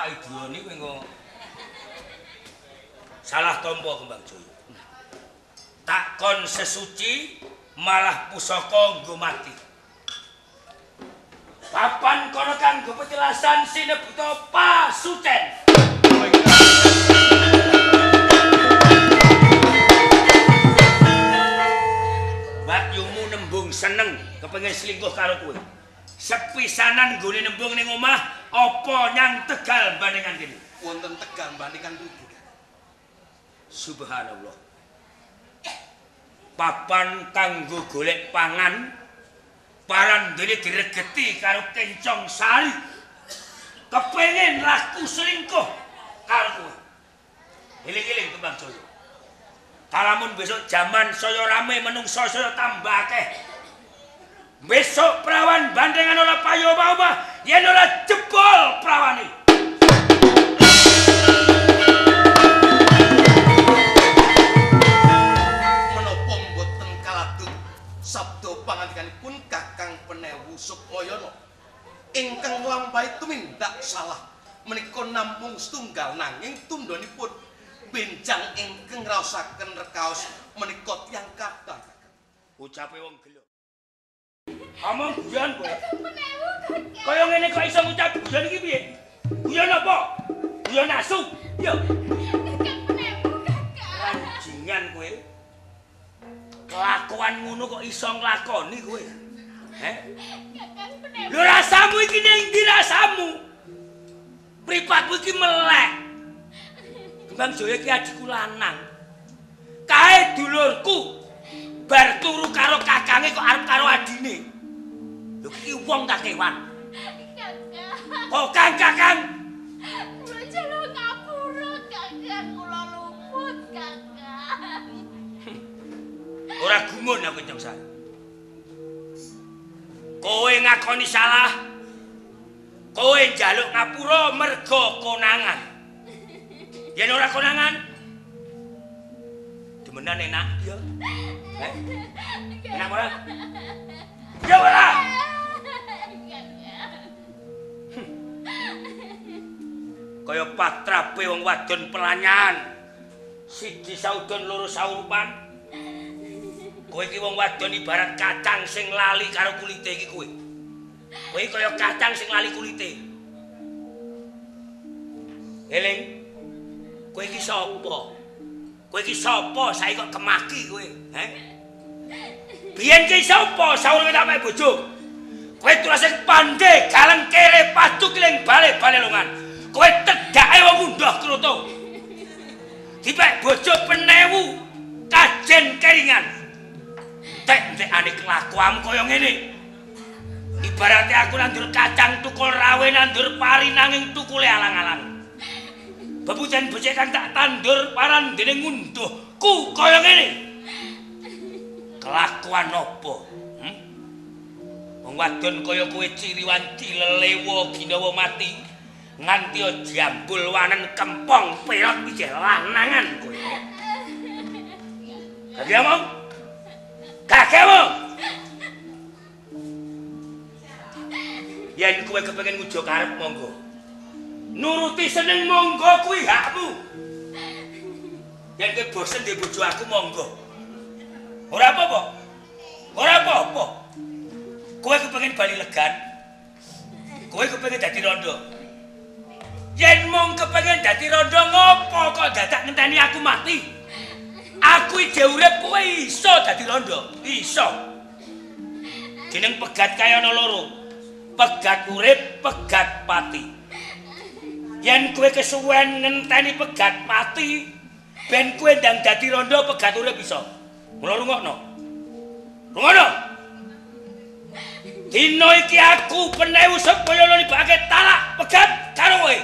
Pak Idroni kowe engko. Salah tampa Kembang Jaya. Takon sesuci malah pusaka nggo mati. Papan kono kanggo petilasan sinebuta pasucen. Wakyumu nembung seneng kepengin selingkuh karo kowe. Sepisanan nggone nembung ning omah apa nyang Tegal bandingan kene? Wonten Tegal bandingan pundi? Subhanallah. Papan kanggo golek pangan parandene diregeti karo Kencong Sari. Kepengin laku selingkuh karo kowe. Eling-eling Kembang Jaya. Kalamun besok jaman saya rame menungso saya tambah akeh. Besok prawan bandengan ora payu omah-omah yen ora jebol prawane. Menapa mboten kaladuk sabda pangandikanipun Kakang Penewu Sukmayana ingkang nglampahi tumindak salah menika namung setunggal nanging tundhonipun benjang ingkang ngraosaken rekaos menika tiyang kathah. Ucape wong gelo. Omong guyon kowe. Kaya ngene kok iso ngucap guyon iki piye? Guyon apa? Guyon asu. Yo. Kakang Penewu, Kakang. Ranjingan kowe. Kelakuan ngono kok iso nglakoni kowe. Heh? Kakang Penewu. Lho rasamu iki ning ndi rasamu? Mripatmu iki melek. Kembang Jaya iki adhiku lanang. Kae dulurku. Bar turu karo kakange kok arep karo adine. Lho iki wong ta kewan? Kakang. Kok Kang Kakang? Kula njaluk ngapura, Kakang. Kula luput, Kakang. Ora gumun aku Kencong Sari. Kowe ngakoni salah. Kowe njaluk ngapura mergo konangan. Yen ora konangan, demenan enak ya. Eh? Enak ora? Ya ora. Kaya patrape wong wadon pelanyan. Siji saudon loro saurupan. Kowe iki wong wadon ibarat kacang sing lali karo kulite iki kowe. Kowe kaya kacang sing lali kulite. Eling. Kowe iki sapa? Kowe iki sapa saiki kok kemaki kowe, heh? Biyen ki sapa saurunge tak pek bojo? Kowe tulas sing pandhe galeng kere padu kiling bale-bale lungan. Kowe tedhake wong ngunduh kroto. Dipek bojo penewu kajen keringan. Tek-tekane kelakuanmu kaya ngene. Ibarate aku nandur kacang tukul rawe nandur pari nanging tukule alang-alang. Bebujan becik kang tak tandur parandene ngunduhku kaya ngene. Kelakuan apa? Wong wadon kaya kowe ciriwanci lelewa ginawa mati nganti jambul wanen kempong perot ijeh lanangan kowe. Gak omong? Gak omong. Yen kowe kepengin ngujo karep monggo. Nuruti seneng monggo kuwi hakmu. Yen kowe bosen duwe bojo aku monggo. Ora apa-apa. Ora apa-apa. Kowe kepengin bali legan. Kowe kepengin dadi rondo. Yen mung kepengin dadi rondo ngopo kok dadak ngenteni aku mati? Aku ije urip kowe iso dadi rondo. Iso. Jeneng pegat kaya ana loro. Pegat urip, pegat pati. Yen kowe kesuwen ngenteni pegat pati, ben kowe ndang dadi rondo pegat urip iso. Mula rungokno. Rungokno. Dina iki aku Penewu Sukmayana nibake talak pegat karo kowe.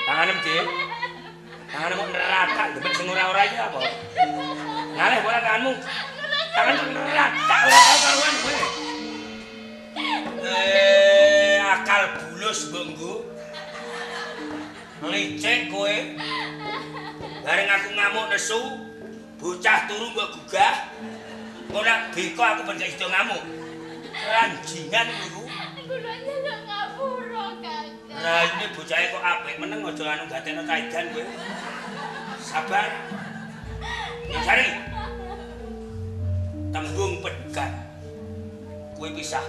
Tanganem, Dik. Tanganmu neratak demek sing ora-ora iki apa? Ngalih ora tanganmu. Tangan neratak ora karuan kowe. Akal bulus mbok nggo. Licik kowe. Bareng aku ngamuk nesu, bocah turu mbok gugah. Engko nek beko aku ben gak iso ngamuk. Ranjingan iku. Kula njaluk ngapura, Kakang. Lah ini bocahe kok apik meneng aja anu gatekno kaidan kowe. Sabar. Nyari. Tembung pegat. Kowe pisah.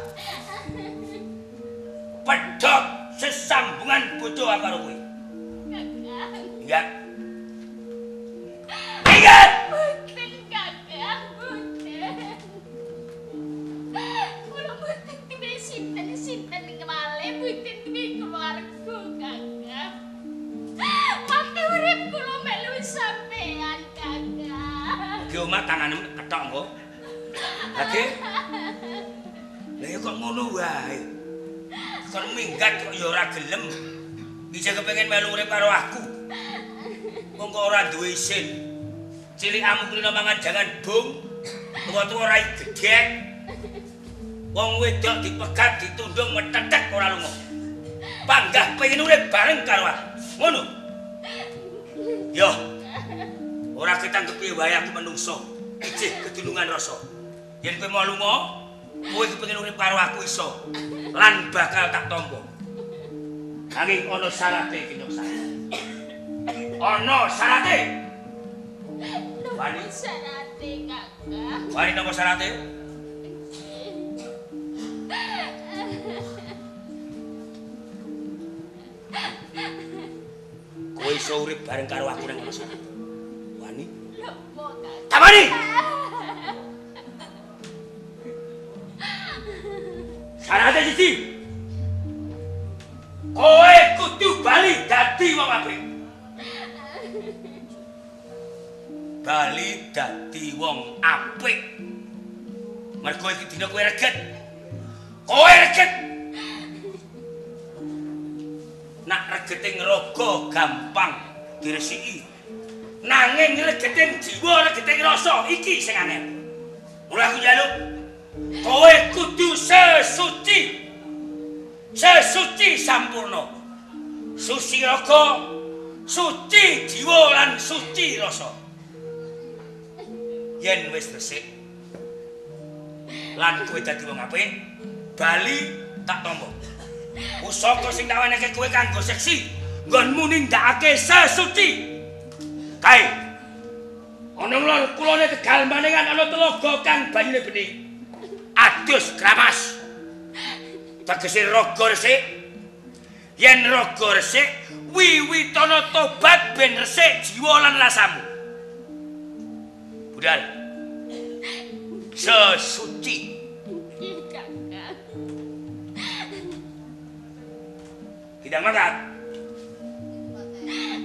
Pedhot sesambungan bojo aku karo kowe. Kakang. Ingat. Ingat. Boten, Kakang, boten. Kula boten duwe sinten-sinten malih, boten duwe keluarga, Kakang. Mati urip kula melu sampean, Kakang. Ki omah tanganem ketok engko. Lagi. Lah ya kok ngono wae. Kon minggat kok ya ora gelem. Iki kepengin melu urip karo aku. Wong kok ora duwe isin. Cilikamu kulino mangan jangan bung. Tuwa-tuwa ora gedhek. Wong wedok dipegat ditundung metethek ora lunga. Panggah pengen urip bareng karo aku. Ngono. Yo. Ora ketangkep piye wae aku menungso. Ijih kedulungan rasa. Yen kowe mau lunga, kowe kepengin urip karo aku iso. Lan bakal tak tampa. Nanging ana syarate iki Nyok Sari. Ana syarate. Wani syarate, Kakang. Wani napa syarate? Kowe iso urip bareng karo aku nang ana syarate. Wani? Napa, Kakang? Tamani. Syarate siji. Kowe kudu bali dadi wong apik. Bali dadi wong apik. Mergo iki dina kowe reget. Kowe reget. Nak regeting raga gampang diresiki. Nanging regeting jiwa, regeting rasa iki sing angel. Mula aku njaluk kowe kudu sesuci. Sesuci sampurna. Suci raga, suci jiwa lan suci rasa. Yen wis resik lan kowe dadi wong apik, bali tak tampa. Pusaka sing tak wenehke kowe kanggo seksi nggonmu nindakake sesuci. Kae. Ana lor kulone Tegal Manengan ana telaga kang banyune bening. Adus kramas. Tegese raga resik. Yen raga resik, wiwitana tobat ben resik jiwa lan rasamu. Budal. Sesuci. Nggih, Kakang. Tidak mangkat.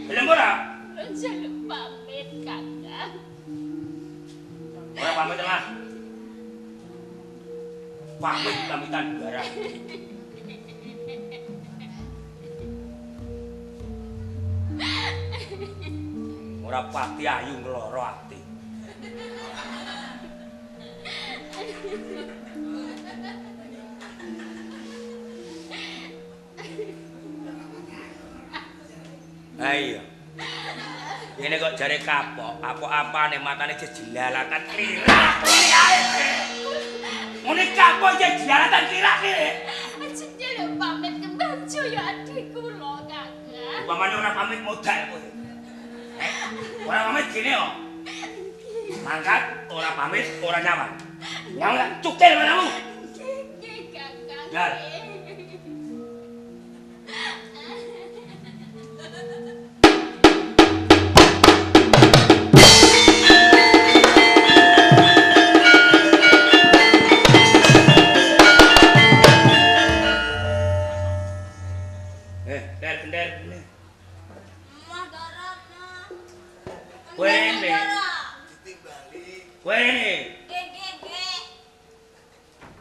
Belum ora? Njaluk pamit, Kakang. Ora pamit lah. Pamit pamitan barang. Ora pati ayu ngloro ati. Ayo. Ini kok jare kapok, apa-apane matane jelalatan klirak ae. Ngene kapok jelalatan klirak iki. Aja njaluk pamit kembang jaya adik kula, Kakang. Upamane ora pamit modal kowe. Ora pamit gini yo. Mangkat ora pamit ora nyawang. Nyawang cukil manamu. Nggih, Kakang. Dar.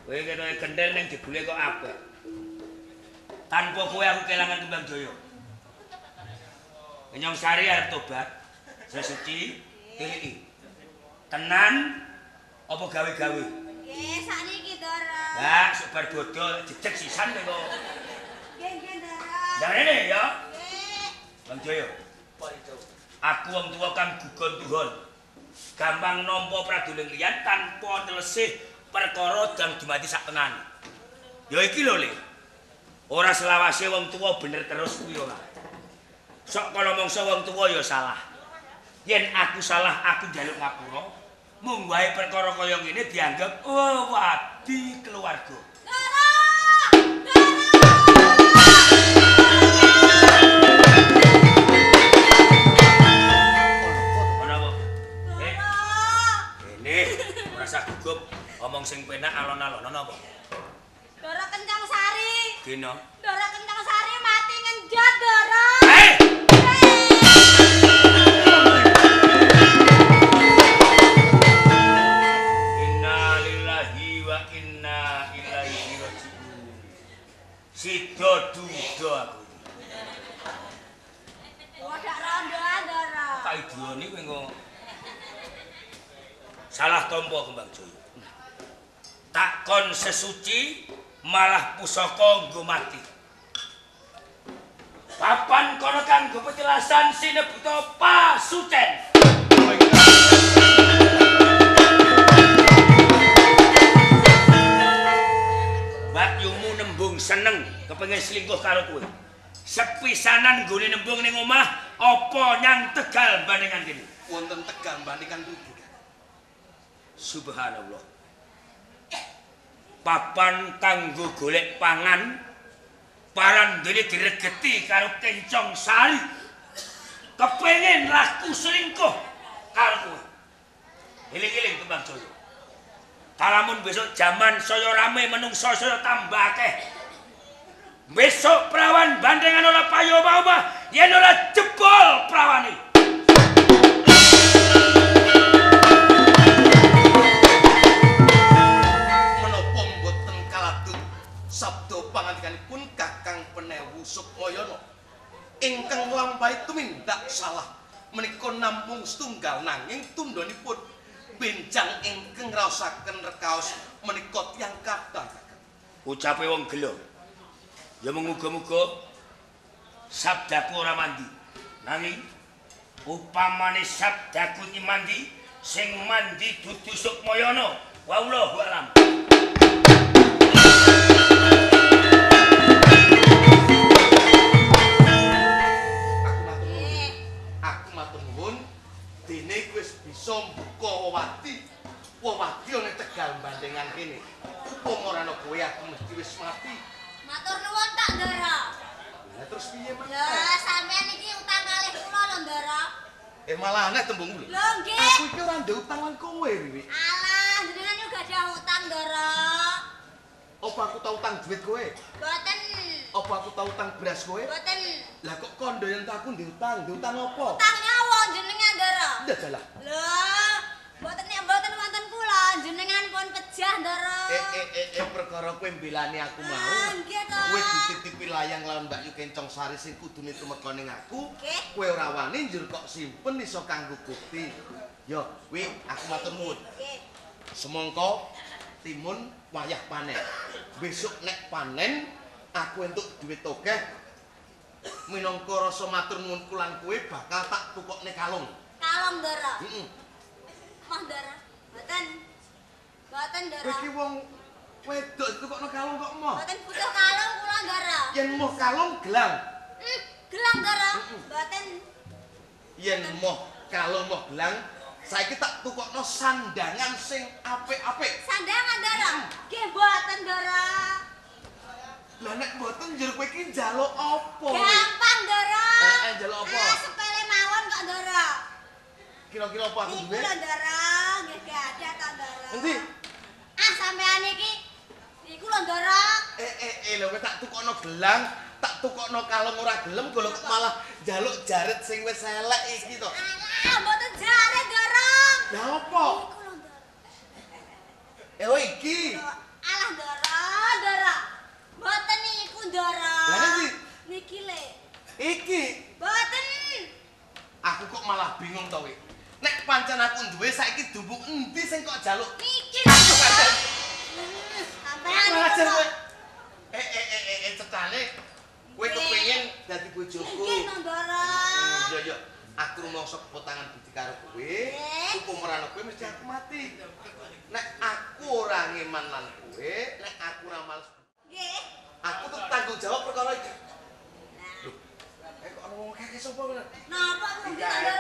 Kowe ketoke kendel ning jebule kok apik. Tanpa kowe aku kelangan Kembang Jaya. Nyong Sari arep tobat, sesuci, tiliki. Tenan apa gawe-gawe? Nggih, sakniki, Ndara. Lah, sok bar bodho jejeg sisan kowe kok. Nggih, nggih, Ndara. Ndang rene ya. Nggih. Bang Jaya. Aku wong tuwa kang gugon tuhon. Gampang nampa praduling liyan tanpa nelesih perkara dang dumadi sak tenane. Ya iki lho, Le. Ora selawase wong tuwa bener terus kuwi ora. Sok kala mangsa wong tuwa ya salah. Yen aku salah, aku njaluk ngapura. Mung wae perkara kaya ngene dianggep oh wadi keluarga. Gugup omong sing penak alon-alon ana apa? Dara Kencang Sari. Dina. Dara Kencang Sari mati ngenjot, Dara. Hei. Innalillahi wa inna ilaihi raji'un. Sida duda aku. Wadak rondoan, Dara. Tak idone kowe engko. Salah tompo Kembang Jaya. Takon sesuci malah pusaka nggo mati. Papan kono kanggo petilasan sinebuta pasucen. Wakyumu nembung seneng kepengin selingkuh karo kowe. Sepisanan nggone nembung ning omah apa nyang Tegal bandingan kene? Wonten Tegal bandingan kudu. Subhanallah. Papan kanggo golek pangan parandene diregeti karo Kencong Sari. Kepengin laku selingkuh karo kowe. Eling-eling Kembang Jaya. Kalamun besok jaman saya rame menungso saya tambah akeh. Besok prawan bandengan ora payu omah-omah yen ora jebol prawane. Pangandikanipun Kakang Penewu Sukmayana ingkang nglampahi tumindak salah menika namung setunggal nanging tundhonipun benjang ingkang ngraosaken rekaos menika tiyang kathah. Ucape wong gelo. Ya muga-muga sabdaku ora mandi. Nanging upamane sabdaku iki mandi, sing mandi dudu Sukmayana. Wallahu a'lam. Bisa mbuka wewadi. Wewadi ana Tegal bandengan kene. Upama ora ana kowe aku mesti wis mati. Matur nuwun tak, Ndara. Lah terus piye meneh? Lah sampean iki utang kalih kula lho, Ndara. Malah aneh tembungmu lho. Lho nggih. Aku iki ora ndek utang lan kowe, Wiwi. Alah, jenengan yo gadah utang, Ndara. Apa aku tau utang duit kowe? Mboten. Apa aku tau utang beras kowe? Mboten. Lah kok kondo yen aku ndek utang, ndek utang apa? Utang nyawa jenengan, Ndara. Ndalah. Lho, mboten nek mboten wonten kula, jenengan pun pejah, Ndara. Perkara kowe mbelani aku mau. Nggih to. Kowe dititipi layang lawan Mbak Yu Kencong Sari sing kudune tumeka ning aku. Kowe ora wani njur kok simpen iso kanggo bukti. Yo, wi aku matur nuwun. Nggih. Semangka timun wayah panen. Besok nek panen aku entuk duit akeh. Minangka rasa matur nuwun kulan kowe bakal tak tukokne kalung. Kalung, Ndara. Heeh. Moh, Ndara. Mboten. Mboten, Ndara. Kowe iki wong wedok ditukokno kalung kok moh? Mboten butuh kalung kula, Ndara. Yen moh kalung gelang. Gelang, Ndara. Mboten. Yen moh kalung moh gelang, saiki tak tukokno sandangan sing apik-apik. Sandangan, Ndara? Nggih mboten, Ndara. Lah nek mboten njur kowe iki njaluk apa? Gampang, Ndara. Njaluk apa? Ah, sepele mawon kok, Ndara. Kira-kira apa aku duwe? Iku lho, Ndara, nggih gadah ta, Ndara. Endi? Ah, sampean iki iku lho, Ndara. Lho kowe tak tukokno gelang, tak tukokno kalung ora gelem kok malah njaluk jaret sing wis elek iki to. Alah, mboten jaret, Ndara. Lah apa? Iku lho, Ndara. Oh iki. Alah, Ndara, Ndara. Mboten niku, Ndara. Lah endi? Niki le. Iki. Mboten. Aku kok malah bingung to, Wik. Nek pancen aku duwe saiki dumbung endi sing kok jaluk? Niki lho. Sampean ajar kowe. Cetane kowe kepengin dadi bojoku. Nggih, Ndara. Iya iya, aku rumangsa kepotangan budi karo kowe, upama ora ana kowe mesti aku mati. Nek aku ora ngeman lan kowe, nek aku ora males. Nggih. Aku tuh tanggung jawab perkara iki. Lho, kok ana wong kakek sapa kowe? Napa kok tanggal